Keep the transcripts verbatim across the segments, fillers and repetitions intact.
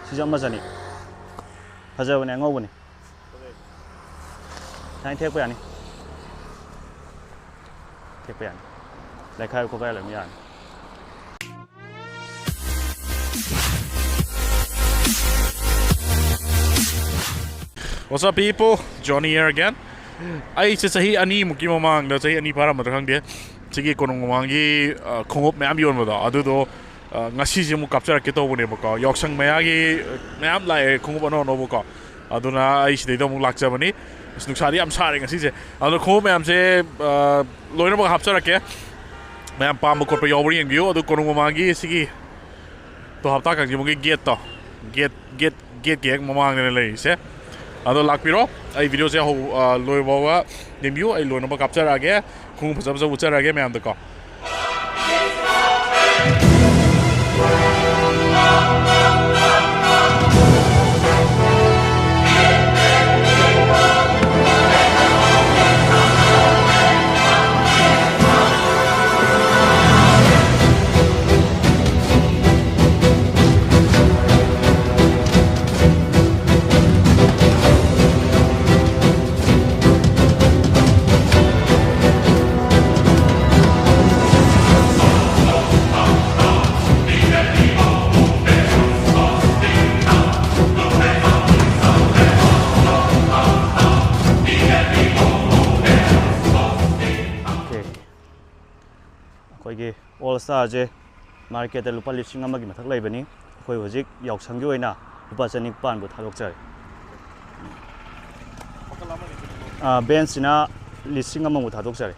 ꯁꯤꯁꯨ ꯑꯃ ꯆꯅꯤ꯫ ꯐꯖꯕꯅꯦ, ꯑꯉꯧꯕꯅꯦ꯫ ꯁꯨꯃꯥꯏꯅ ꯊꯦꯛꯄ ꯌꯥꯅꯤ꯫ ꯊꯦꯛꯄ ꯌꯥꯅꯤ꯫ ꯂꯩꯈꯥꯏ ꯈꯣꯠꯈꯥꯏ ꯂꯣꯏꯅ ꯌꯥꯅꯤ꯫ What's up, people? Johnny here again. ꯑꯩꯁꯦ ꯆꯍꯤ ꯑꯅꯤꯃꯨꯛꯀꯤ ꯃꯃꯥꯡꯗ, ꯆꯍꯤ ꯑꯅꯤ ꯐꯥꯔꯝꯃꯗ꯭ꯔꯥ ꯈꯪꯗꯦ, ꯁꯤꯒꯤ ꯀꯣꯅꯨꯡ ꯃꯃꯥꯡꯒꯤ, ꯑ, ꯈꯣꯡꯎꯞ ꯃꯌꯥꯝ ꯌꯣꯟꯕꯗꯣ, ꯑꯗꯨꯗꯣ, ꯑ, ꯉꯁꯤꯁꯦ ꯑꯃꯨꯛ ꯀꯥꯞꯆꯔꯛꯀꯦ ꯇꯧꯕꯅꯦꯕꯀꯣ꯫ ꯌꯥꯎꯁꯪ ꯃꯌꯥꯒꯤ, ꯑ, ꯃꯌꯥꯝ ꯂꯥꯛꯑꯦ, ꯈꯣꯡꯎꯞ ꯑꯅꯧ ꯑꯅꯧꯕꯀꯣ꯫ ꯑꯗꯨꯅ ꯑꯩ ꯁꯤꯗꯩꯗ ꯑꯃꯨꯛ ꯂꯥꯛꯆꯕꯅꯤ꯫ ꯑꯁ, ꯅꯨꯡꯁꯥꯗꯤ ꯌꯥꯝ ꯁꯥꯔꯦ ꯉꯁꯤꯁꯦ꯫ ꯑꯗꯣ ꯈꯣꯡꯎꯞ ꯃꯌꯥꯝꯁꯦ, ꯑ, ꯂꯣꯏꯅꯃꯛ ꯍꯥꯞꯆꯔꯛꯀꯦ꯫ ꯃꯌꯥꯝ ꯄꯥꯝꯕ ꯈꯣꯠꯄ ꯌꯥꯎꯕ꯭ꯔꯥ ꯌꯦꯡꯕꯤꯌꯨ꯫ ꯑꯗꯣ ꯀꯣꯅꯨꯡ ꯃꯃꯥꯡꯒꯤ ꯁꯤꯒꯤ ꯇꯣ ꯍꯞꯇꯥ ꯀꯥꯡꯖꯩꯕꯨꯡꯒꯤ ꯒꯦꯠꯇꯣ, ꯒꯦꯠ, ꯒꯦꯠ, ꯒꯦꯠꯀꯤ ꯍꯦꯛ ꯃꯃꯥꯡꯗꯅꯦ ꯂꯩꯔꯤꯁꯦ꯫ ꯑꯗꯣ ꯂꯥꯛꯄꯤꯔꯣ, ꯑꯩ ꯚꯤꯗꯤꯑꯣꯁꯦ ꯍꯧ-, ꯑ, ꯂꯣꯏꯕ ꯐꯥꯎꯕ ꯌꯦꯡꯕꯤꯌꯨ, ꯑꯩ ꯂꯣꯏꯅꯃꯛ ꯀꯥꯞꯆꯔꯛꯑꯒꯦ, ꯈꯣꯡꯎꯞ ꯐꯖ ꯐꯖꯕ ꯎꯠꯆꯔꯛꯑꯒꯦ ꯃꯌꯥꯝꯗꯀꯣ꯫ Okay. ꯑꯩꯈꯣꯏꯒꯤ All Starꯁꯦ ꯃꯥꯔꯀꯦꯠꯇ ꯂꯨꯄꯥ ꯂꯤꯁꯤꯡ ꯑꯃꯒꯤ ꯃꯊꯛ ꯂꯩꯕꯅꯤ꯫ ꯑꯩꯈꯣꯏ ꯍꯧꯖꯤꯛ ꯌꯥꯎꯁꯪꯒꯤ ꯑꯣꯏꯅ ꯂꯨꯄꯥ ꯆꯅꯤꯄꯥꯟꯕꯨ ꯊꯥꯗꯣꯛꯆꯔꯤ꯫ ꯑꯥ, Benzꯁꯤꯅ ꯂꯤꯁꯤꯡ ꯑꯃꯃꯨꯛ ꯊꯥꯗꯣꯛꯆꯔꯤ꯫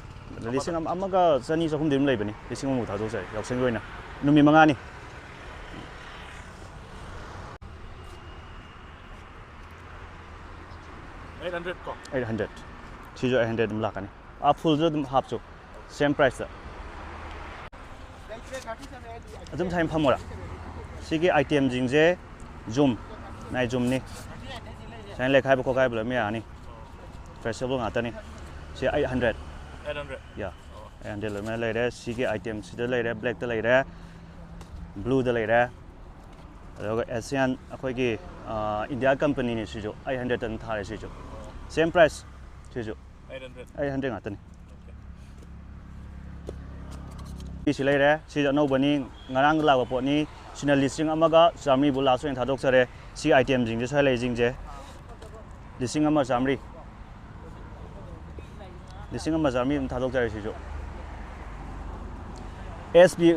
ꯂꯤꯁꯤꯡ ꯑꯃ, ꯑꯃꯒ ꯆꯅꯤ ꯆꯍꯨꯝꯗꯤ ꯑꯗꯨꯝ ꯂꯩꯕꯅꯤ, ꯂꯤꯁꯤꯡ ꯑꯃꯃꯨꯛ ꯊꯥꯗꯣꯛꯆꯔꯤ ꯌꯥꯎꯁꯪꯒꯤ ꯑꯣꯏꯅ꯫ ꯅꯨꯃꯤꯠ ꯃꯉꯥꯅꯤ꯫ Eight hundred ꯀꯣ? Eight hundred꯫ ꯁꯤꯁꯨ eight hundred ꯑꯗꯨꯝ ꯂꯥꯛꯀꯅꯤ꯫ ꯑꯥ, fullꯁꯨ ꯑꯗꯨꯝ halfꯁꯨ꯫ Same priceꯇ꯫ ꯑꯗꯨꯝ ꯁꯥꯏꯅ ꯐꯝꯃꯣꯔꯥ? ꯁꯤꯒꯤ itemꯁꯤꯡꯁꯦ ꯖꯨꯝ, ꯅꯥꯏ ꯖꯨꯝꯅꯤ꯫ ꯁꯥꯏꯅ ꯂꯩꯈꯥꯏꯕ ꯈꯣꯠꯈꯥꯏꯕ ꯂꯣꯏꯅ ꯌꯥꯅꯤ꯫ Flexible ꯉꯥꯛꯇꯅꯤ꯫ ꯁꯤ eight hundred꯫ Eight hundred꯫ Yeah꯫ ꯑꯣ꯫ Eight hundred ꯂꯣꯏꯅ ꯂꯩꯔꯦ꯫ ꯁꯤꯒꯤ itemꯁꯤꯗ ꯂꯩꯔꯦ, blackꯇ ꯂꯩꯔꯦ, blueꯗ ꯂꯩꯔꯦ꯫ ꯑꯗꯨꯒ ꯑꯦꯁꯤꯌꯥꯟ ꯑꯩꯈꯣꯏꯒꯤ ꯏꯟꯗꯤꯌꯥ ꯀꯝꯄꯅꯤꯅꯤ ꯁꯤꯁꯨ, ꯑꯩꯠ ꯍꯟꯗ꯭ꯔꯦꯗꯇ ꯑꯗꯨꯝ ꯊꯥꯔꯦ ꯁꯤꯁꯨ꯫ ꯁꯦꯝ ꯄ꯭ꯔꯥꯏꯁ ꯁꯤꯁꯨ꯫ ꯑꯩꯠ ꯍꯟꯗ꯭ꯔꯦꯗ ꯉꯥꯛꯇꯅꯤ꯫ ꯁꯤ ꯂꯩꯔꯦ꯫ ꯁꯤꯁꯨ ꯑꯅꯧꯕꯅꯤ꯫ ꯉꯔꯥꯡ ꯂꯥꯛꯄ ꯄꯣꯠꯅꯤ꯫ ꯁꯤꯅ ꯂꯤꯁꯤꯡ ꯑꯃꯒ ꯆꯥꯃꯔꯤꯕꯨ ꯂꯥꯁ ꯑꯣꯏꯅ ꯊꯥꯗꯣꯛꯆꯔꯦ꯫ ꯁꯤ ꯑꯥꯏꯇꯦꯝꯁꯤꯡꯁꯦ ꯁ꯭ꯋꯥꯏ ꯂꯩꯁꯤꯡꯁꯦ ꯂꯤꯁꯤꯡ ꯑꯃ ꯆꯥꯃꯔꯤ꯫ ꯂꯤꯁꯤꯡ ꯑꯃ ꯆꯥꯃꯔꯤ ꯑꯗꯨꯝ ꯊꯥꯗꯣꯛꯆꯔꯦ ꯁꯤꯁꯨ꯫ ꯑꯦꯁ ꯕꯤ,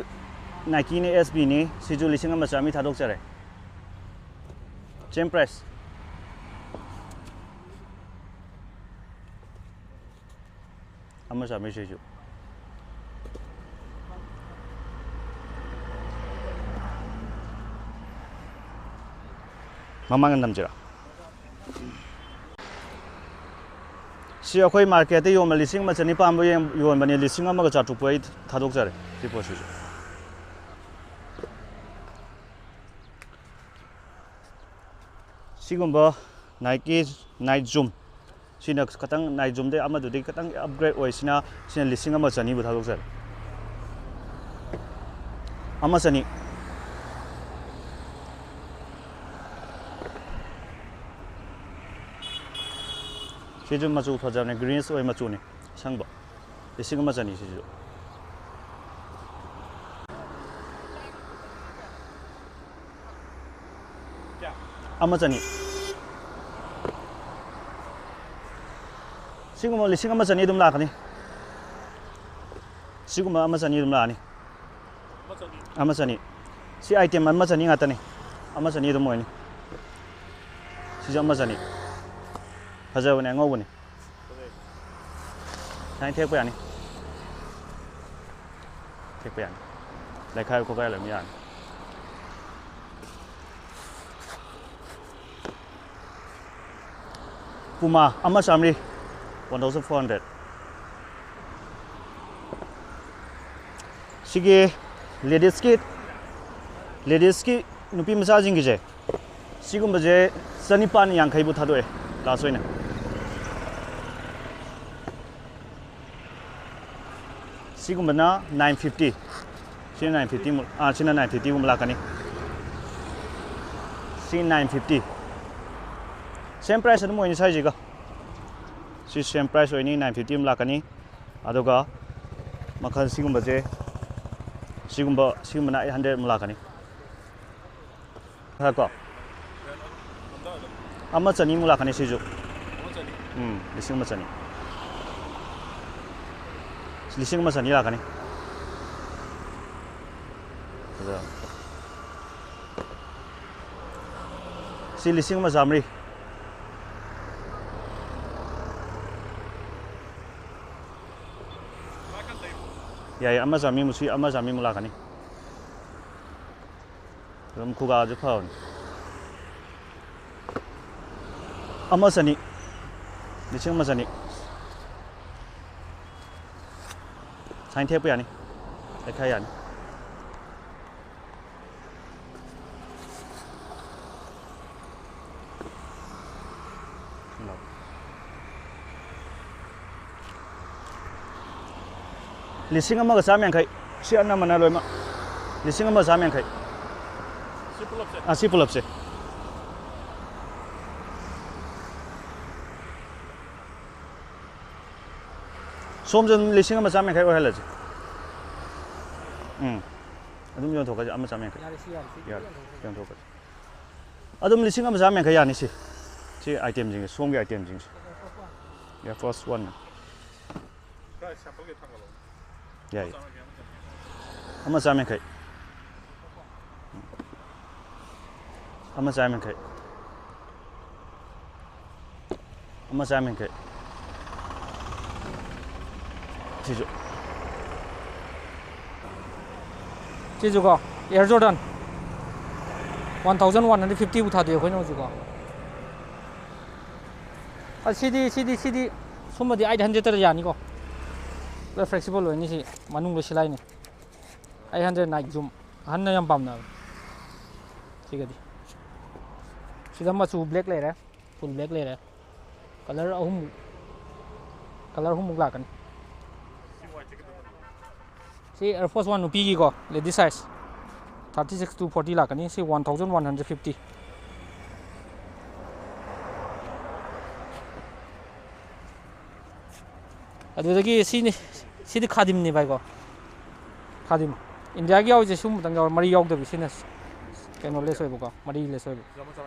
ꯅꯥꯏꯀꯤꯅꯤ, ꯑꯦꯁ ꯕꯤꯅꯤ꯫ ꯁꯤꯁꯨ ꯂꯤꯁꯤꯡ ꯑꯃ ꯆꯥꯃꯔꯤ ꯊꯥꯗꯣꯛꯆꯔꯦ꯫ ꯁꯦꯝ ꯄ꯭ꯔꯥꯏꯁ꯫ ꯑꯃ ꯆꯥꯝꯃꯔꯤ ꯁꯤꯁꯨ꯫ ꯃꯃꯥꯡꯗ ꯅꯝꯁꯤꯔꯣ? ꯁꯤ ꯑꯩꯈꯣꯏ ꯃꯥꯔꯀꯦꯠꯇ ꯌꯣꯟꯕ ꯂꯤꯁꯤꯡ ꯑꯃ ꯆꯅꯤꯄꯥꯟꯕꯨ ꯌꯦꯡ-, ꯌꯣꯟꯕꯅꯤ, ꯂꯤꯁꯤꯡ ꯑꯃꯒ ꯆꯥꯇ꯭ꯔꯨꯛꯄꯨ ꯑꯩ ꯊꯥꯗꯣꯛꯆꯔꯦ ꯁꯤ ꯄꯣꯠꯁꯤꯁꯨ꯫ ꯁꯤꯒꯨꯝꯕ ꯅꯥꯏꯀꯤ ꯅꯥꯏꯠ ꯖꯨꯝ, ꯁꯤꯅ ꯈꯤꯇꯪ ꯅꯥꯏꯠ ꯖꯨꯝꯗꯩ ꯑꯃꯗꯨꯗꯒꯤ ꯈꯤꯇꯪ ꯑꯞꯒ꯭ꯔꯦꯗ ꯑꯣꯏ꯫ ꯁꯤꯅ, ꯁꯤꯅ ꯂꯤꯁꯤꯡ ꯑꯃ ꯆꯅꯤꯕꯨ ꯊꯥꯗꯣꯛꯆꯔꯦ꯫ ꯑꯃ ꯆꯅꯤ꯫ ꯁꯤꯁꯨ ꯃꯆꯨ ꯐꯖꯕꯅꯦ, ꯒ꯭ꯔꯤꯟꯁ ꯑꯣꯏ ꯃꯆꯨꯅꯤ, ꯑꯁꯪꯕ꯫ ꯂꯤꯁꯤꯡ ꯑꯃ ꯆꯅꯤ ꯁꯤꯁꯨ꯫ ꯑꯃ ꯆꯅꯤ꯫ ꯁꯤꯒꯨꯝꯕ ꯂꯤꯁꯤꯡ ꯑꯃ ꯆꯅꯤ ꯑꯗꯨꯝ ꯂꯥꯛꯀꯅꯤ꯫ ꯁꯤꯒꯨꯝꯕ ꯑꯃ ꯆꯅꯤ ꯑꯗꯨꯝ ꯂꯥꯛꯑꯅꯤ꯫ ꯑꯃ ꯆꯅꯤ꯫ ꯁꯤ ꯑꯥꯏꯇꯦꯝ ꯑꯃ ꯆꯅꯤ ꯉꯥꯛꯇꯅꯤ꯫ ꯑꯃ ꯆꯅꯤ ꯑꯗꯨꯝ ꯑꯣꯏꯅꯤ꯫ ꯁꯤꯁꯨ ꯑꯃ ꯆꯅꯤ꯫ ꯐꯖꯕꯅꯦ, ꯑꯉꯧꯕꯅꯤ꯫ ꯐꯖꯩ꯫ ꯁꯨꯃꯥꯏꯅ ꯊꯦꯛꯄ ꯌꯥꯅꯤ꯫ ꯊꯦꯛꯄ ꯌꯥꯅꯤ꯫ ꯂꯩꯈꯥꯏ ꯈꯣꯠꯈꯥꯏ ꯂꯣꯏꯅ ꯌꯥꯅꯤ꯫ ꯄꯨꯃꯥ ꯑꯃ ꯆꯥꯝꯃꯔꯤ, one thousand four hundred꯫ ꯁꯤꯒꯤ ꯂꯦꯗꯤꯁꯀꯤ, ꯂꯦꯗꯤꯁꯀꯤ ꯅꯨꯄꯤ ꯃꯆꯥꯁꯤꯡꯒꯤꯁꯦ, ꯁꯤꯒꯨꯝꯕꯁꯦ ꯆꯅꯤꯄꯥꯟ ꯌꯥꯡꯈꯩꯕꯨ ꯊꯥꯗꯣꯛꯑꯦ ꯂꯥꯁ ꯑꯣꯏꯅ꯫ ꯁꯤꯒꯨꯝꯕꯅ nine fifty꯫ ꯁꯤꯅ nine fifty ꯃꯨꯛ, ꯑꯥ, ꯁꯤꯅ nine fifty ꯒꯨꯝꯕ ꯂꯥꯛꯀꯅꯤ꯫ ꯁꯤ ꯅꯥꯏꯟ ꯐꯤꯐꯇꯤ, ꯁꯦꯝ ꯄ꯭ꯔꯥꯏꯁ ꯑꯗꯨꯝ ꯑꯣꯏꯅꯤ ꯁ꯭ꯋꯥꯏꯁꯤꯒ꯫ ꯁꯤ ꯁꯦꯝ ꯄ꯭ꯔꯥꯏꯁ ꯑꯣꯏꯅꯤ, ꯅꯥꯏꯟ ꯐꯤꯐꯇꯤ ꯑꯃ ꯂꯥꯛꯀꯅꯤ꯫ ꯑꯗꯨꯒ ꯃꯈꯜ ꯁꯤꯒꯨꯝꯕꯁꯦ, ꯁꯤꯒꯨꯝꯕ ꯁꯤꯒꯨꯝꯕꯅ ꯑꯩꯠ ꯍꯟꯗ꯭ꯔꯦꯗ ꯑꯃ ꯂꯥꯛꯀꯅꯤ꯫ ꯈꯔ ꯀꯣ, ꯑꯃ ꯆꯅꯤꯃꯨꯛ ꯂꯥꯛꯀꯅꯤ ꯁꯤꯁꯨ꯫ ꯎꯝ, ꯂꯤꯁꯤꯡ ꯑꯃ ꯆꯅꯤ꯫ ꯂꯤꯁꯤꯡ ꯑꯃ ꯆꯅꯤ ꯂꯥꯛꯀꯅꯤ꯫ ꯑꯗ ꯁꯤ ꯂꯤꯁꯤꯡ ꯑꯃ ꯆꯥꯝꯃꯔꯤ꯫ ꯌꯥꯏ, ꯑꯃ ꯆꯥꯝꯃꯔꯤꯃꯨꯛ, ꯁꯤ ꯑꯃ ꯆꯥꯝꯃꯔꯤꯃꯨꯛ ꯂꯥꯛꯀꯅꯤ꯫ ꯑꯗꯨꯝ ꯈꯨꯒꯥꯁꯨ ꯐꯕꯅꯤ꯫ ꯑꯃ ꯆꯅꯤ, ꯂꯤꯁꯤꯡ ꯑꯃ ꯆꯅꯤ꯫ ꯁꯥꯏꯟ ꯊꯦꯛꯄ ꯌꯥꯅꯤ, ꯂꯩꯈꯥꯏ ꯌꯥꯅꯤ꯫ ꯂꯤꯁꯤꯡ ꯑꯃꯒ ꯆꯥꯝ ꯌꯥꯡꯈꯩ꯫ ꯁꯤ ꯑꯅꯝꯕꯅ ꯂꯣꯏꯅꯃꯛ ꯂꯤꯁꯤꯡ ꯑꯃ ꯆꯥꯝ ꯌꯥꯡꯈꯩ꯫ ꯁꯤ ꯄꯨꯂꯞꯁꯦ? ꯑꯥ, ꯁꯤ ꯄꯨꯂꯞꯁꯦ꯫ ꯁꯣꯝꯁꯨ ꯑꯗꯨꯝ ꯂꯤꯁꯤꯡ ꯑꯃ ꯆꯥꯝ ꯌꯥꯡꯈꯩ ꯑꯣꯏꯍꯜꯂꯁꯤ꯫ ꯎꯝ, ꯑꯗꯨꯝ ꯌꯣꯟꯊꯣꯛꯈ꯭ꯔꯁꯤ, ꯑꯃ ꯆꯥꯝ ꯌꯥꯡꯈꯩ꯫ ꯌꯥꯔꯦ, ꯁꯤ ꯌꯥꯔꯦ, ꯁꯤ ꯌꯥꯔꯦ, ꯌꯣꯟꯊꯣꯛꯈ꯭ꯔꯁꯤ꯫ ꯌꯣꯟꯊꯣꯛꯈ꯭ꯔꯁꯤ꯫ ꯑꯗꯨꯝ ꯂꯤꯁꯤꯡ ꯑꯃ ꯆꯥꯝ ꯌꯥꯡꯈꯩ ꯌꯥꯅꯤ ꯁꯤ꯫ ꯁꯤ ꯑꯥꯏꯇꯦꯝꯁꯤꯡꯁꯦ, ꯁꯣꯝꯒꯤ ꯑꯥꯏꯇꯦꯝꯁꯤꯡꯁꯦ꯫ Air Force One꯫ ꯌꯥꯏ꯫ ꯑꯃ ꯆꯥꯝ ꯌꯥꯡꯈꯩ꯫ ꯑꯃ ꯆꯥꯝ ꯌꯥꯡꯈꯩ꯫ ꯑꯃ ꯆꯥꯝ ꯌꯥꯡꯈꯩ꯫ ꯁꯤꯁꯨ꯫ ꯁꯤꯁꯨꯀꯣ, Air Jordan꯫ One thousand one hundred fifty ꯕꯨ ꯊꯥꯗꯣꯛꯑꯦ ꯑꯩꯈꯣꯏꯅ ꯍꯧꯖꯤꯛꯀꯣ꯫ ꯑ, ꯁꯤꯗꯤ, ꯁꯤꯗꯤ, ꯁꯤꯗꯤ ꯁꯨꯝꯕꯗꯤ eight hundred ꯇ ꯌꯥꯅꯤꯀꯣ꯫ ꯂꯣꯏ flexible ꯑꯣꯏꯅꯤ ꯁꯤ꯫ ꯃꯅꯨꯡꯗ ꯁꯤꯂꯥꯏꯅꯤ꯫ Eight hundred Nike Zoom꯫ ꯑꯍꯟꯅ ꯌꯥꯝ ꯄꯥꯝꯅꯕꯅꯤ꯫ ꯁꯤꯒꯗꯤ꯫ ꯁꯤꯗ ꯃꯆꯨ black ꯂꯩꯔꯦ꯫ Full black ꯂꯩꯔꯦ꯫ Colour ꯑꯍꯨꯝ, colour ꯑꯍꯨꯝꯃꯨꯛ ꯂꯥꯛꯀꯅꯤ꯫ ꯁꯤ Air Force One ꯅꯨꯄꯤꯒꯤꯀꯣ, lady size꯫ Thirty six to forty ꯂꯥꯛꯀꯅꯤ꯫ ꯁꯤ one thousand one hundred fifty꯫ ꯑꯗꯨꯗꯒꯤ ꯁꯤꯅꯤ, ꯁꯤꯗꯤ ꯈꯥꯗꯤꯝꯅꯤ ꯚꯥꯏꯀꯣ, ꯈꯥꯗꯤꯝ꯫ ꯏꯟꯗꯤꯌꯥꯒꯤ ꯌꯥꯎꯔꯤꯁꯦ ꯁꯨꯝꯕꯇꯪ ꯌꯥꯎꯔꯦ, ꯃꯔꯤ ꯌꯥꯎꯗꯕꯤ꯫ ꯁꯤꯅ ꯀꯩꯅꯣ ꯂꯦꯁ ꯑꯣꯏꯕꯀꯣ, ꯃꯔꯤ ꯂꯦꯁ ꯑꯣꯏꯕ꯫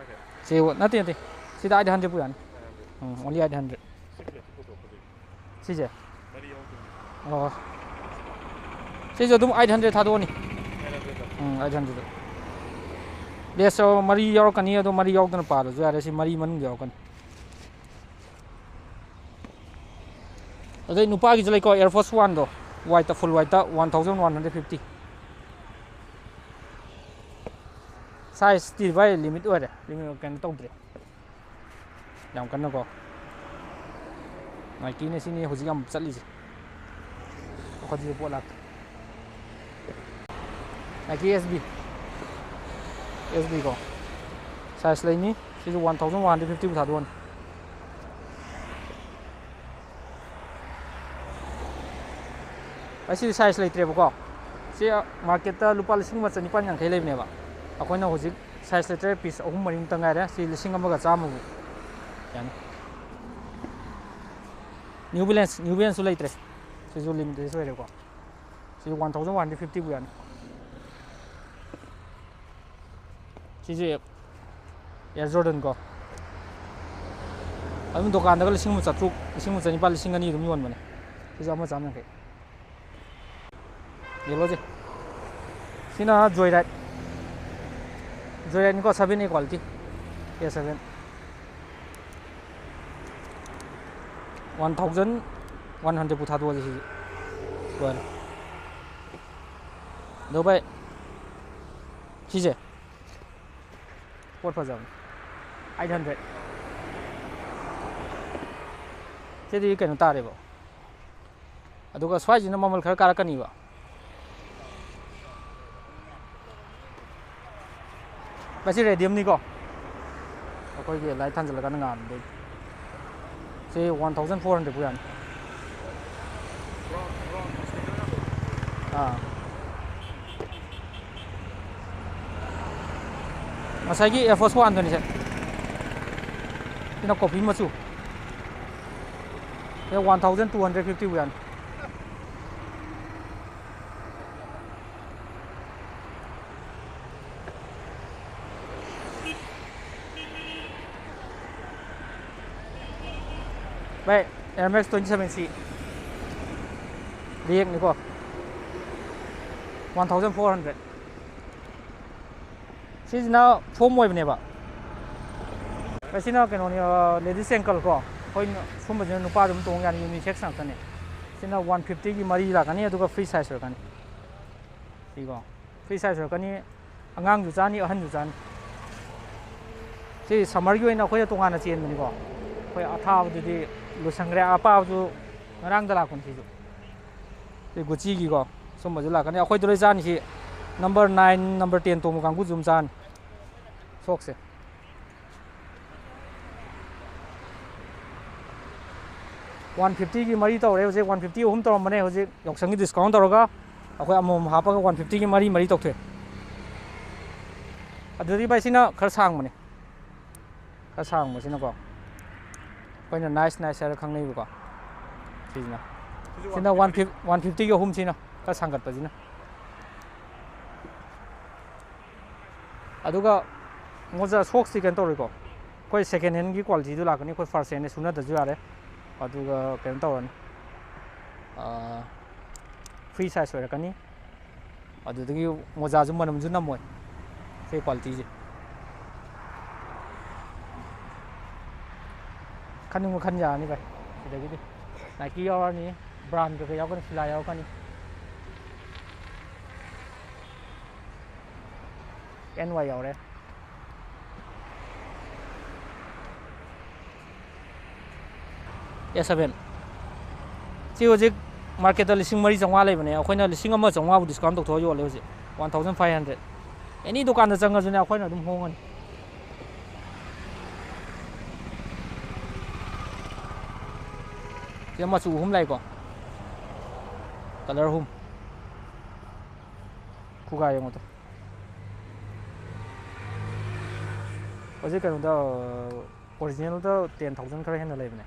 ꯁꯤ ꯅꯠꯇꯦ, ꯅꯠꯇꯦ, ꯁꯤꯗ ꯑꯩꯠ ꯍꯟꯗ꯭ꯔꯦꯗ ꯄꯨ ꯌꯥꯅꯤ꯫ ꯎꯝ, only eight hundred꯫ ꯁꯤꯁꯦ? ꯑꯣ, ꯁꯤꯁꯨ ꯑꯗꯨꯝ ꯑꯩꯠ ꯍꯟꯗ꯭ꯔꯦꯗ ꯊꯥꯗꯣꯛꯑꯅꯤ꯫ ꯎꯝ, ꯑꯩꯠ ꯍꯟꯗ꯭ꯔꯦꯗ꯫ ꯂꯦꯁ ꯃꯔꯤ ꯌꯥꯎꯔꯛꯀꯅꯤ, ꯑꯗꯣ ꯃꯔꯤ ꯌꯥꯎꯗꯅ ꯄꯥꯔꯁꯨ ꯌꯥꯔꯦ, ꯁꯤ ꯃꯔꯤ ꯃꯅꯨꯡꯗ ꯌꯥꯎꯔꯛꯀꯅꯤ꯫ ꯑꯗꯩ ꯅꯨꯄꯥꯒꯤꯁꯨ ꯂꯩꯀꯣ, Air Force Oneꯗꯣ, whiteꯇ, full whiteꯇ, one thousand one hundred fifty꯫ Sizeꯇꯤ ꯚꯥꯏ limit ꯑꯣꯏꯔꯦ, limit ꯀꯩꯅꯣ ꯇꯧꯗ꯭ꯔꯦ ꯌꯥꯝ ꯀꯟꯅꯀꯣ꯫ Nikeꯅ ꯁꯤꯅꯤ ꯍꯧꯖꯤꯛ ꯌꯥꯝ ꯆꯠꯂꯤꯁꯦ, ꯑꯩꯈꯣꯏꯗꯤ ꯄꯣꯠ ꯂꯥꯛꯇꯦ꯫ Nike S B, S B ꯀꯣ, size ꯂꯩꯅꯤ꯫ ꯁꯤꯁꯨ one thousand one hundred fifty ꯄꯨ ꯊꯥꯗꯣꯛꯑꯅꯤ꯫ ꯑꯁꯤꯗꯤ size ꯂꯩꯇ꯭ꯔꯦꯕꯀꯣ꯫ ꯁꯤ marketꯇ ꯂꯨꯄꯥ ꯂꯤꯁꯤꯡ ꯑꯃ ꯆꯅꯤꯄꯥꯟ ꯌꯥꯡꯈꯩ ꯂꯩꯕꯅꯦꯕ꯫ ꯑꯩꯈꯣꯏꯅ ꯍꯧꯖꯤꯛ size ꯂꯩꯇ꯭ꯔꯦ, piece ꯑꯍꯨꯝ ꯃꯔꯤꯃꯨꯛꯇ ꯉꯥꯏꯔꯦ꯫ ꯁꯤ ꯂꯤꯁꯤꯡ ꯑꯃꯒ ꯆꯥꯝꯃꯃꯨꯛ ꯌꯥꯅꯤ꯫ New Balance, New Balanceꯁꯨ ꯂꯩꯇ꯭ꯔꯦ꯫ ꯁꯤꯁꯨ limitless ꯑꯣꯏꯔꯦꯀꯣ꯫ ꯁꯤꯁꯨ one thousand one hundred fifty ꯄꯨ ꯌꯥꯅꯤ꯫ ꯁꯤꯁꯦ Air Jordan ꯀꯣ꯫ ꯑꯗꯨꯝ ꯗꯨꯀꯥꯟꯗꯒ ꯂꯤꯁꯤꯡ ꯑꯃ ꯆꯥꯇ꯭ꯔꯨꯛ, ꯂꯤꯁꯤꯡ ꯑꯃ ꯆꯅꯤꯄꯥꯟ, ꯂꯤꯁꯤꯡ ꯑꯅꯤ ꯑꯗꯨꯝ ꯌꯣꯟꯕꯅꯦ꯫ ꯁꯤꯁꯨ ꯑꯃ ꯆꯥꯝ ꯌꯥꯡꯈꯩ꯫ Yellowꯁꯦ꯫ ꯁꯤꯅ Joyride꯫ Joyrideꯅꯤꯀꯣ, seven A quality꯫ A seven꯫ One thousand one hundred ꯄꯨ ꯊꯥꯗꯣꯛꯑꯁꯤ ꯁꯤꯁꯦ꯫ ꯂꯣꯏꯔꯦ꯫ ꯑꯗꯣ ꯚꯥꯏ, ꯁꯤꯁꯦ꯫ ꯄꯣꯠ ꯐꯖꯕꯅꯤ꯫ Eight hundred꯫ ꯁꯤꯗꯤ ꯀꯩꯅꯣ ꯇꯥꯔꯦꯕ꯫ ꯑꯗꯨꯒ ꯁ꯭ꯋꯥꯏꯁꯤꯅ ꯃꯃꯜ ꯈꯔ ꯀꯥꯔꯛꯀꯅꯤꯕ꯫ ꯃꯁꯤ Radiumꯅꯤꯀꯣ꯫ ꯑꯩꯈꯣꯏꯒꯤ light ꯊꯥꯟꯖꯤꯜꯂꯀꯥꯟꯗ ꯉꯥꯟꯕꯗꯣ꯫ ꯁꯤ one thousand four hundred ꯄꯨ ꯌꯥꯅꯤ꯫ ꯑꯥ꯫ ꯉꯁꯥꯏꯒꯤ Air Force Oneꯗꯨꯅꯤꯁꯦ꯫ ꯁꯤꯅ coffee ꯃꯆꯨ꯫ One thousand two hundred fifty ꯕꯨ ꯌꯥꯅꯤ꯫ ꯚꯥꯏ, Air Max twenty seven C ꯔꯤꯌꯦꯛꯅꯤꯀꯣ, one thousand four hundred꯫ ꯁꯤꯁꯤꯅ ꯐꯣꯝ ꯑꯣꯏꯕꯅꯦꯕ꯫ ꯃꯁꯤꯅ ꯀꯩꯅꯣꯅꯤ, ꯂꯦꯗꯤꯁ ꯑꯦꯡꯀꯜ ꯀꯣ, ꯑꯩꯈꯣꯏ ꯁꯨꯝꯕꯁꯤꯅ ꯅꯨꯄꯥ ꯑꯗꯨꯝ ꯇꯣꯡ ꯌꯥꯅꯤ, ꯌꯨꯅꯤꯁꯦꯛꯁ ꯉꯥꯛꯇꯅꯦ꯫ ꯁꯤꯅ ꯋꯥꯟ ꯐꯤꯐꯇꯤꯒꯤ ꯃꯔꯤ ꯂꯥꯛꯀꯅꯤ, ꯑꯗꯨꯒ ꯐ꯭ꯔꯤ ꯁꯥꯏꯖ ꯑꯣꯏꯔꯛꯀꯅꯤ꯫ ꯁꯤꯀꯣ, ꯐ꯭ꯔꯤ ꯁꯥꯏꯖ ꯑꯣꯏꯔꯛꯀꯅꯤ, ꯑꯉꯥꯡꯁꯨ ꯆꯥꯅꯤ, ꯑꯍꯟꯁꯨ ꯆꯥꯅꯤ꯫ ꯁꯤ ꯁꯝꯃꯔꯒꯤ ꯑꯣꯏꯅ ꯑꯩꯈꯣꯏꯅ ꯇꯣꯉꯥꯟꯅ ꯆꯦꯟꯕꯅꯤꯀꯣ꯫ ꯑꯩꯈꯣꯏ ꯑꯊꯥꯕꯗꯨꯗꯤ ꯂꯣꯏꯁꯟꯈ꯭ꯔꯦ, ꯑꯄꯥꯕꯁꯨ ꯉꯔꯥꯡꯗ ꯂꯥꯛꯄꯅꯤ ꯁꯤꯁꯨ꯫ ꯁꯤ ꯒꯨꯆꯤꯒꯤꯀꯣ, ꯁꯨꯝꯕꯁꯨ ꯂꯥꯛꯀꯅꯤ꯫ ꯑꯩꯈꯣꯏꯗ ꯂꯣꯏ ꯆꯥꯅꯤ꯫ ꯁꯤ ꯅꯝꯕꯔ ꯅꯥꯏꯟ, ꯅꯝꯕꯔ ꯇꯦꯟ ꯇꯣꯡꯕ ꯀꯥꯡꯕꯨꯁꯨ ꯑꯗꯨꯝ ꯆꯥꯅꯤ ꯁꯣꯛꯁꯦ꯫ ꯋꯥꯟ ꯐꯤꯐꯇꯤꯒꯤ ꯃꯔꯤ ꯇꯧꯔꯦ ꯍꯧꯖꯤꯛ, ꯋꯥꯟ ꯐꯤꯐꯇꯤ ꯑꯍꯨꯝ ꯇꯧꯔꯝꯕꯅꯦ, ꯍꯧꯖꯤꯛ ꯌꯥꯎꯁꯪꯒꯤ ꯗꯤꯁꯀꯥꯎꯟ ꯇꯧꯔꯒ ꯑꯩꯈꯣꯏ ꯑꯃꯃꯝ ꯍꯥꯞꯄꯒ ꯋꯥꯟ ꯐꯤꯐꯇꯤꯒꯤ ꯃꯔꯤ, ꯃꯔꯤ ꯇꯧꯊꯣꯛꯑꯦ꯫ ꯑꯗꯨꯗꯤ ꯚꯥꯏ, ꯁꯤꯅ ꯈꯔ ꯁꯥꯡꯕꯅꯦ, ꯈꯔ ꯁꯥꯡꯕꯁꯤꯅꯀꯣ, ꯑꯩꯈꯣꯏꯅ ꯅꯥꯏꯁ ꯅꯥꯏꯁ ꯍꯥꯏꯔ ꯈꯪꯅꯩꯕꯀꯣ꯫ ꯁꯤꯁꯤꯅ, ꯁꯤꯅ ꯋꯥꯟ ꯐꯤꯐꯇꯤꯒꯤ ꯑꯍꯨꯝꯁꯤꯅ ꯈꯔ ꯁꯥꯡꯒꯠꯄꯁꯤꯅ꯫ ꯑꯗꯨꯒ ꯃꯣꯖꯥ, ꯁꯣꯛꯁꯇꯤ ꯀꯩꯅꯣ ꯇꯧꯔꯣꯏꯀꯣ, ꯑꯩꯈꯣꯏ ꯁꯦꯀꯦꯟ ꯍꯦꯟꯒꯤ ꯀ꯭ꯋꯥꯂꯤꯇꯤꯗꯨ ꯂꯥꯛꯀꯅꯤ꯫ ꯑꯩꯈꯣꯏ ꯐꯥꯔꯁ ꯍꯦꯟꯅꯦ, ꯁꯨꯅꯗ꯭ꯔꯁꯨ ꯌꯥꯔꯦ꯫ ꯑꯗꯨꯒ ꯀꯩꯅꯣ ꯇꯧꯔꯅꯤ, ꯐ꯭ꯔꯤ ꯁꯥꯏꯖ ꯑꯣꯏꯔꯛꯀꯅꯤ꯫ ꯑꯗꯨꯗꯒꯤ ꯃꯣꯖꯥꯁꯨ ꯃꯅꯝꯁꯨ ꯅꯝꯃꯣꯏ, ꯁꯤ ꯀ꯭ꯋꯥꯂꯤꯇꯤꯁꯦ꯫ ꯈꯟꯅꯤꯡꯕ ꯈꯟ ꯌꯥꯔꯅꯤ ꯚꯥꯏ꯫ ꯁꯤꯗꯒꯤꯗꯤ ꯅꯥꯏꯀꯤ ꯌꯥꯎꯔꯅꯤ, ꯕ꯭ꯔꯥꯟ ꯀꯩꯀꯩ ꯌꯥꯎꯔꯛꯀꯅꯤ, ꯐꯤꯂꯥ ꯌꯥꯎꯔꯛꯀꯅꯤ, ꯑꯦꯟ ꯋꯥꯏ ꯌꯥꯎꯔꯦ꯫ ꯑꯦ ꯁꯚꯦꯟ꯫ ꯁꯤ ꯍꯧꯖꯤꯛ ꯃꯥꯔꯀꯦꯠꯇ ꯂꯤꯁꯤꯡ ꯃꯔꯤ ꯆꯥꯝꯃꯉꯥ ꯂꯩꯕꯅꯦ, ꯑꯩꯈꯣꯏꯅ ꯂꯤꯁꯤꯡ ꯑꯃ ꯆꯥꯝꯃꯉꯥꯕꯨ ꯗꯤꯁꯀꯥꯎꯟ ꯇꯧꯊꯣꯛꯑ ꯌꯣꯜꯂꯦ ꯍꯧꯖꯤꯛ, ꯋꯥꯟ ꯊꯥꯎꯖꯟ ꯐꯥꯏꯚ ꯍꯟꯗ꯭ꯔꯦꯠ꯫ ꯑꯦꯅꯤ ꯗꯨꯀꯥꯟꯗ ꯆꯪꯉꯁꯨꯅꯦ, ꯑꯩꯈꯣꯏꯅ ꯑꯗꯨꯝ ꯍꯣꯡꯉꯅꯤ꯫ ꯁꯤꯗ ꯃꯆꯨ ꯑꯍꯨꯝ ꯂꯥꯛꯏꯀꯣ, ꯀꯂꯔ ꯑꯍꯨꯝ꯫ ꯈꯨꯒꯥ ꯌꯦꯡꯉꯣ ꯇꯨ꯫ ꯍꯧꯖꯤꯛ ꯀꯩꯅꯣꯗ, ꯑꯣꯔꯤꯖꯤꯅꯦꯜꯗ ꯇꯦꯟ ꯊꯥꯎꯖꯟ ꯈꯔ ꯍꯦꯟꯅ ꯂꯩꯕꯅꯦ꯫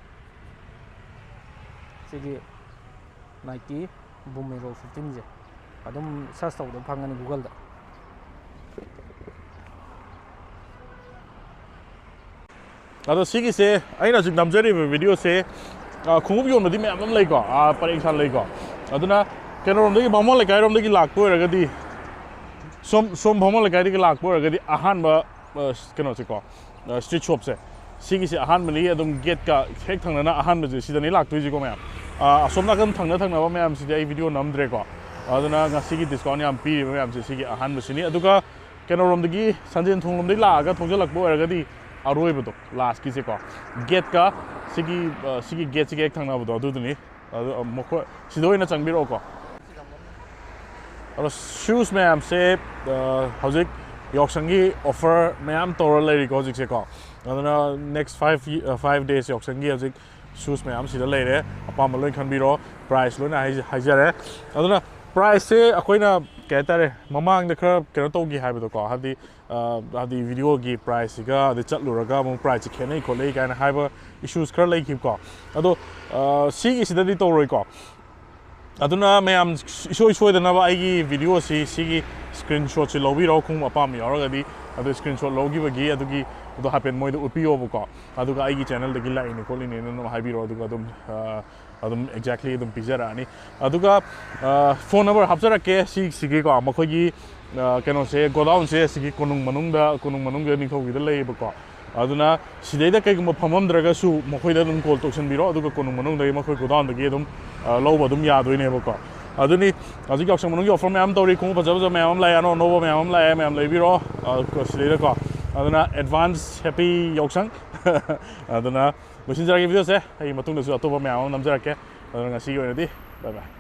ꯁꯤꯒꯤ Nike Vomero fifteen ꯁꯦ ꯑꯗꯨꯝ search ꯇꯧꯕꯗ ꯐꯪꯒꯅꯤ Google ꯗ꯫ ꯑꯗꯣ ꯁꯤꯒꯤꯁꯦ ꯑꯩꯅ ꯍꯧꯖꯤꯛ ꯅꯝꯖꯔꯤꯕ video ꯁꯦ, ꯑ, ꯈꯣꯡꯎꯞ ꯌꯣꯟꯕꯗꯤ ꯃꯌꯥꯝ ꯑꯃ ꯂꯩꯀꯣ, ꯑ, ꯄꯔꯦꯡ ꯁꯥꯟꯅ ꯂꯩꯀꯣ꯫ ꯑꯗꯨꯅ ꯀꯩꯅꯣꯔꯣꯝꯗꯒꯤ, ꯕꯥꯃꯣꯟ ꯂꯩꯀꯥꯏꯔꯣꯝꯗꯒꯤ ꯂꯥꯛꯄ ꯑꯣꯏꯔꯒꯗꯤ, ꯁꯣꯝ, ꯁꯣꯝ ꯕꯥꯃꯣꯟ ꯂꯩꯀꯥꯏꯗꯒꯤ ꯂꯥꯛꯄ ꯑꯣꯏꯔꯒꯗꯤ ꯑꯍꯥꯟꯕ, ꯑ, ꯀꯩꯅꯣꯁꯦꯀꯣ, ꯑ, street shop ꯁꯦ, ꯁꯤꯒꯤꯁꯦ ꯑꯍꯥꯟꯕꯅꯤ꯫ ꯑꯗꯨꯝ gate ꯀ ꯍꯦꯛ ꯊꯪꯅꯅ ꯑꯍꯥꯟꯕꯁꯦ ꯁꯤꯗꯅꯤ ꯂꯥꯛꯇꯣꯏꯁꯤꯀꯣ ꯃꯌꯥꯝ꯫ ꯑ, ꯑꯁꯣꯝ ꯅꯥꯀꯟ ꯊꯪꯅ ꯊꯪꯅꯕ ꯃꯌꯥꯝꯁꯤꯗꯤ ꯑꯩ video ꯅꯝꯗ꯭ꯔꯦꯀꯣ꯫ ꯑꯗꯨꯅ ꯉꯁꯤꯒꯤ discount ꯌꯥꯝ ꯄꯤꯔꯤꯕ ꯃꯌꯥꯝꯁꯦ ꯁꯤꯒꯤ ꯑꯍꯥꯟꯕꯁꯤꯅꯤ꯫ ꯑꯗꯨꯒ ꯀꯩꯅꯣꯔꯣꯝꯗꯒꯤ, ꯁꯟꯖꯦꯟ ꯊꯣꯡꯂꯣꯝꯗꯒꯤ ꯂꯥꯛꯑꯒ ꯊꯧꯖꯤꯜꯂꯛꯄ ꯑꯣꯏꯔꯒꯗꯤ ꯑꯔꯣꯏꯕꯗꯣ, last ꯀꯤꯁꯦꯀꯣ, gate ꯀ ꯁꯤꯒꯤ, ꯑ, ꯁꯤꯒꯤ gate ꯁꯤꯒ ꯍꯦꯛ ꯊꯪꯅꯕꯗꯣ ꯑꯗꯨꯗꯨꯅꯤ꯫ ꯑꯗꯨ, ꯑ, ꯃꯈꯣꯏ ꯁꯤꯗ ꯑꯣꯏꯅ ꯆꯪꯕꯤꯔꯛꯑꯣꯀꯣ꯫ ꯑꯗꯣ shoes ꯃꯌꯥꯝꯁꯦ, ꯑ, ꯍꯧꯖꯤꯛ ꯌꯥꯎꯁꯪꯒꯤ offer ꯃꯌꯥꯝ ꯇꯧꯔ ꯂꯩꯔꯤꯀꯣ ꯍꯧꯖꯤꯛꯁꯦꯀꯣ꯫ ꯑꯗꯨꯅ next five, ꯑ, five days ꯌꯥꯎꯁꯪꯒꯤ ꯍꯧꯖꯤꯛ shoes ꯃꯌꯥꯝ ꯁꯤꯗ ꯂꯩꯔꯦ, ꯑꯄꯥꯝꯕ ꯂꯣꯏ ꯈꯟꯕꯤꯔꯣ꯫ Price ꯂꯣꯏꯅ ꯍꯥꯏꯖ-, ꯍꯥꯏꯖꯔꯦ꯫ ꯑꯗꯨꯅ price ꯁꯦ ꯑꯩꯈꯣꯏꯅ ꯀꯩ ꯍꯥꯏꯇꯥꯔꯦ, ꯃꯃꯥꯡꯗ ꯈꯔ ꯀꯩꯅꯣ ꯇꯧꯈꯤ ꯍꯥꯏꯕꯗꯣꯀꯣ, ꯍꯥꯏꯕꯗꯤ, ꯑ, ꯍꯥꯏꯕꯗꯤ video ꯒꯤ price ꯁꯤꯒ, ꯑꯗꯩ ꯆꯠꯂꯨꯔꯒ ꯑꯃꯨꯛ price ꯁꯦ ꯈꯦꯠꯅꯩ ꯈꯣꯠꯅꯩ ꯀꯥꯏꯅ ꯍꯥꯏꯕ issues ꯈꯔ ꯂꯩꯈꯤꯕꯀꯣ꯫ ꯑꯗꯣ, ꯑ, ꯁꯤꯒꯤꯁꯤꯗꯗꯤ ꯇꯧꯔꯣꯏꯀꯣ꯫ ꯑꯗꯨꯅ ꯃꯌꯥꯝ ꯏꯁꯣꯏ ꯁꯣꯏꯗꯅꯕ ꯑꯩꯒꯤ video ꯁꯤ, ꯁꯤꯒꯤ screenshot ꯁꯤ ꯂꯧꯕꯤꯔꯣ, ꯈꯣꯡꯎꯞ ꯑꯄꯥꯝꯕ ꯌꯥꯎꯔꯒꯗꯤ꯫ ꯑꯗꯨ screenshot ꯂꯧꯈꯤꯕꯒꯤ ꯑꯗꯨꯒꯤ, ꯑꯗꯣ ꯍꯥꯏꯐꯦꯠ ꯃꯣꯏꯗ ꯎꯠꯄꯤꯌꯣꯕꯀꯣ꯫ ꯑꯗꯨꯒ ꯑꯩꯒꯤ channel ꯗꯒꯤ ꯂꯥꯛꯏꯅꯤ ꯈꯣꯠꯂꯤꯅꯦꯅ ꯑꯗꯨꯝ ꯍꯥꯏꯕꯤꯔꯣ꯫ ꯑꯗꯨꯒ ꯑꯗꯨꯝ, ꯑ, ꯑꯗꯨꯝ exactly ꯑꯗꯨꯝ ꯄꯤꯖꯔꯛꯑꯅꯤ꯫ ꯑꯗꯨꯒ, ꯑ, phone number ꯍꯥꯞꯆꯔꯛꯀꯦ ꯁꯤꯁꯤꯒꯤꯀꯣ, ꯃꯈꯣꯏꯒꯤ, ꯑ, ꯀꯩꯅꯣꯁꯦ, godown ꯁꯦ ꯁꯤꯒꯤ ꯀꯣꯅꯨꯡ ꯃꯅꯨꯡꯗ, ꯀꯣꯅꯨꯡ ꯃꯅꯨꯡꯗ ꯅꯤꯡꯊꯧꯒꯤꯗ ꯂꯩꯌꯦꯕꯀꯣ꯫ ꯑꯗꯨꯅ ꯁꯤꯗꯩꯗ ꯀꯩꯒꯨꯝꯕ ꯐꯝꯃꯝꯗ꯭ꯔꯒꯁꯨ ꯃꯈꯣꯏꯗ ꯑꯗꯨꯝ call ꯇꯧꯁꯟꯕꯤꯔꯣ, ꯑꯗꯨꯒ ꯀꯣꯅꯨꯡ ꯃꯅꯨꯡꯗꯒꯤ ꯃꯈꯣꯏ godown ꯗꯒꯤ ꯑꯗꯨꯝ, ꯑ, ꯂꯧꯕ ꯑꯗꯨꯝ ꯌꯥꯗꯣꯏꯅꯦꯕꯀꯣ꯫ ꯑꯗꯨꯅꯤ ꯍꯧꯖꯤꯛ ꯌꯥꯎꯁꯪ ꯃꯅꯨꯡꯒꯤ offer ꯃꯌꯥꯝ ꯇꯧꯔꯤ, ꯈꯣꯡꯎꯞ ꯐꯖ ꯐꯖꯕ ꯃꯌꯥꯝ ꯑꯃ ꯂꯥꯛꯑꯦ, ꯑꯅꯧ ꯑꯅꯧꯕ ꯃꯌꯥꯝ ꯑꯃ ꯂꯥꯛꯑꯦ, ꯃꯌꯥꯝ ꯂꯩꯕꯤꯔꯣ, ꯑ, ꯀꯣ-, ꯁꯤꯗꯩꯗꯀꯣ꯫ ꯑꯗꯨꯅ advance happy ꯌꯥꯎꯁꯪ꯫ ꯑꯗꯨꯅ ꯂꯣꯏꯁꯤꯟꯖꯔꯒꯦ video ꯁꯦ, ꯑꯩ ꯃꯇꯨꯡꯗꯁꯨ ꯑꯇꯣꯞꯄ ꯃꯌꯥꯝ ꯑꯃ ꯅꯝꯖꯔꯛꯀꯦ꯫ ꯑꯗꯨꯅ ꯉꯁꯤꯒꯤ ꯑꯣꯏꯅꯗꯤ bye bye꯫